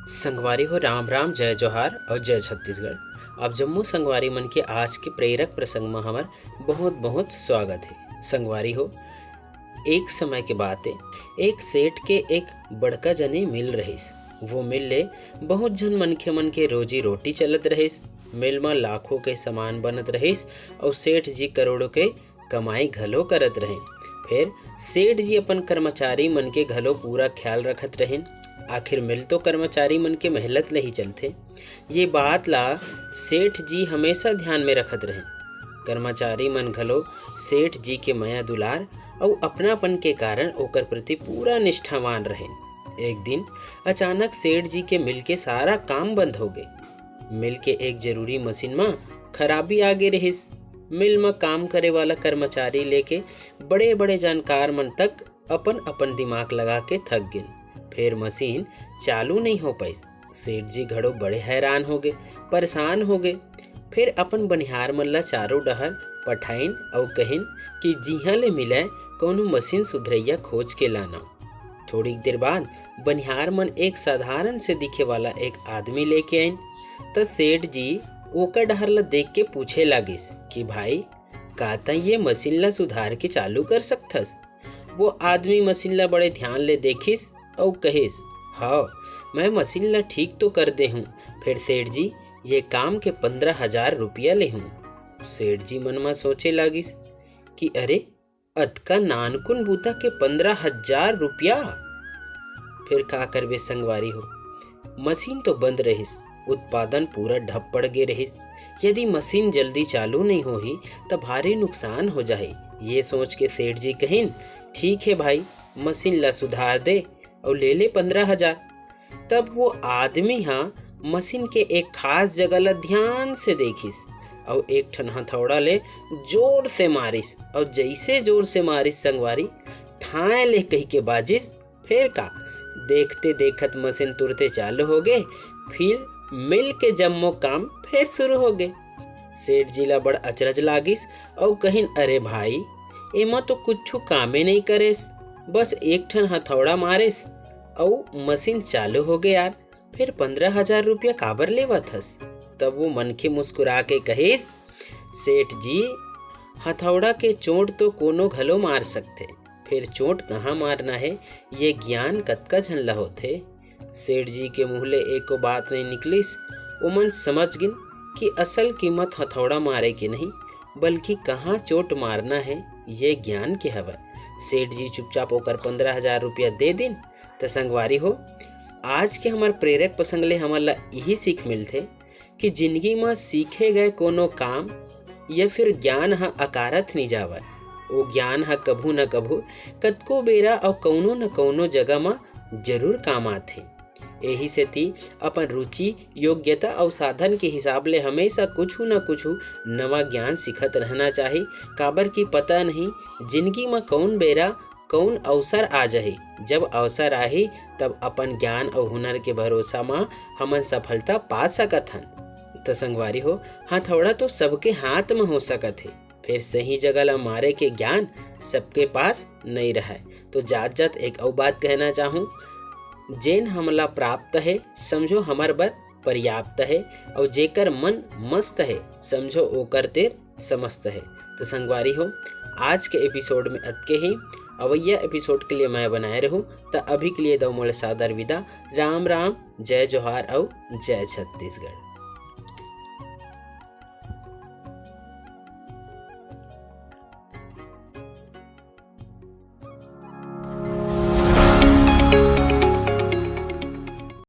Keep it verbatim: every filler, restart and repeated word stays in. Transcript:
संगवारी हो, राम राम, जय जोहार और जय छत्तीसगढ़। आप जम्मो संगवारी मन के आज के प्रेरक प्रसंग म हमर बहुत बहुत स्वागत है। संगवारी हो, एक समय के बात है, एक सेठ के एक बड़का जने मिल रहिस। वो मिल ले बहुत झन मनखे मन के रोजी रोटी चलत रहिस। मिल म लाखों के सामान बनत रहिस और सेठ जी करोड़ों के कमाई घलो करत रहें। फिर सेठ जी अपन कर्मचारी मन के घलो पूरा ख्याल रखत रहें। आखिर मिल तो कर्मचारी मन के मेहनत ले ही चलथे। ये बात ला सेठ जी हमेशा ध्यान में रखत रहें। कर्मचारी मन घलो सेठ जी के मया दुलार अउ अपनापन के कारण ओकर प्रति पूरा निष्ठावान रहें। एक दिन अचानक सेठ जी के मिल के सारा काम बंद हो गए। मिल के एक जरूरी मशीन म खराबी आ गे रहिस। मिल म काम करे वाला कर्मचारी लेके बड़े-बड़े जानकार मन तक अपन-अपन दिमाग लगा के थक गिन। फेर मशीन चालू नइ हो पाइस। सेठ जी घड़ो बड़े हैरान हो गए, परेशान हो गए। फेर अपन बनिहार मन ला चारों डहर पठाइन अउ कहिन कि जिहां ले मिलय, कोनो मशीन सुधरैया खोज के लाना। थोड़ी देर बाद बनिहार मन एक साधारण से दिखे वाला एक आदमी लेके आइन, त सेठ जी ओकर डहर ला देख के पूछे लागिस कि भाई, का तैं ये मशीन ला सुधार के चालू कर सकथस? वो आदमी मशीन ला बड़े ध्यान ले देखिस अउ कहिस, "हव, मैं मशीन ला ठीक तो कर दे हूँ, फिर सेठ जी, ये काम के पंद्रह हजार रुपया ले हूँ।" सेठ जी मन म सोचे लागिस कि अरे, अतका नानकुन बूता के पंद्रह हजार रुपया? फिर का करबे संगवारी हो, मशीन तो बंद रहिस, उत्पादन पूरा ढप पड़ गे रहिस। यदि मशीन जल्दी चालू नइ होही, त भारी नुकसान हो जाही। ये सोच के सेठ जी कहिन, "ठीक हे भाई, मशीन ला सुधार दे अउ ले ले पंद्रह हजार।" तब वो आदमी ह मशीन के एक खास जगह ला ध्यान से देखिस अउ एक ठन हथौड़ा ले जोर से मारिस अउ जइसे जोर से मारिस संगवारी, ठाए ले कहि के बाजिस। फेर का, देखते देखत मशीन तुरते चालू हो गे। फिर मिल के जम्मो काम फेर शुरू हो गे। सेठ जी ला बड़ अचरज लागिस अउ कहिन, "अरे भाई, एमा तो कुछु कामे नइ करेस, बस एक ठन हथौड़ा मारेस अउ मशीन चालू हो गे यार, फिर पंद्रह हजार रुपया काबर लेवत हस?" तब वो मनखे मुस्कुरा के कहिस, "सेठ जी, हथौड़ा के चोट तो कोनो घलो मार सकथे, फिर चोट कहाँ मारना हे, ये ज्ञान कतका झन ला होथे?" सेठ जी के मुंह ले एको बात नइ निकलिस। ओमन समझ गिन कि असल कीमत हथौड़ा मारे के नहीं, बल्कि कहाँ चोट मारना हे, ये ज्ञान के हवय। सेठ जी चुपचाप ओकर पंद्रह हजार रुपया दे दिन। त संगवारी हो, आज के हमर प्रेरक प्रसंग ले हमन ला इही सीख मिलथे कि जिंदगी म सीखे गए कोनो काम या फिर ज्ञान ह अकारथ नइ जावय। वो ज्ञान ह कभू न कभू, कतको बेरा अउ कउनो न कउनो जगह म जरूर काम आथे। एही सेती अपन रुचि, योग्यता अउ साधन के हिसाब ले हमेशा कुछु न कुछु नवा ज्ञान सीखत रहना चाही, काबर कि पता नहीं जिंदगी म कउन बेरा कउन अवसर आ जाही। जब अवसर आही, तब अपन ज्ञान अउ हुनर के भरोसा म हमन सफलता पा सकत हन। त संगवारी हो, हथौड़ा तो सबके हाथ म हो सकत हे, फेर सही जगह ला मारे के ज्ञान सबके पास नइ रहय। तो जात जात एक अउ बात कहना चाहूँ, जेन हमला प्राप्त हे, समझो हमर बर पर्याप्त हे, अउ जेकर मन मस्त हे, समझो ओकर तीर समस्त हे। तो संगवारी हो, आज के एपिसोड में अतके ही। अवइया एपिसोड के लिए मैं बनाए रहूँ, त अभी के लिए दो मोला सादर विदा। राम राम, जय जोहार अउ जय छत्तीसगढ़।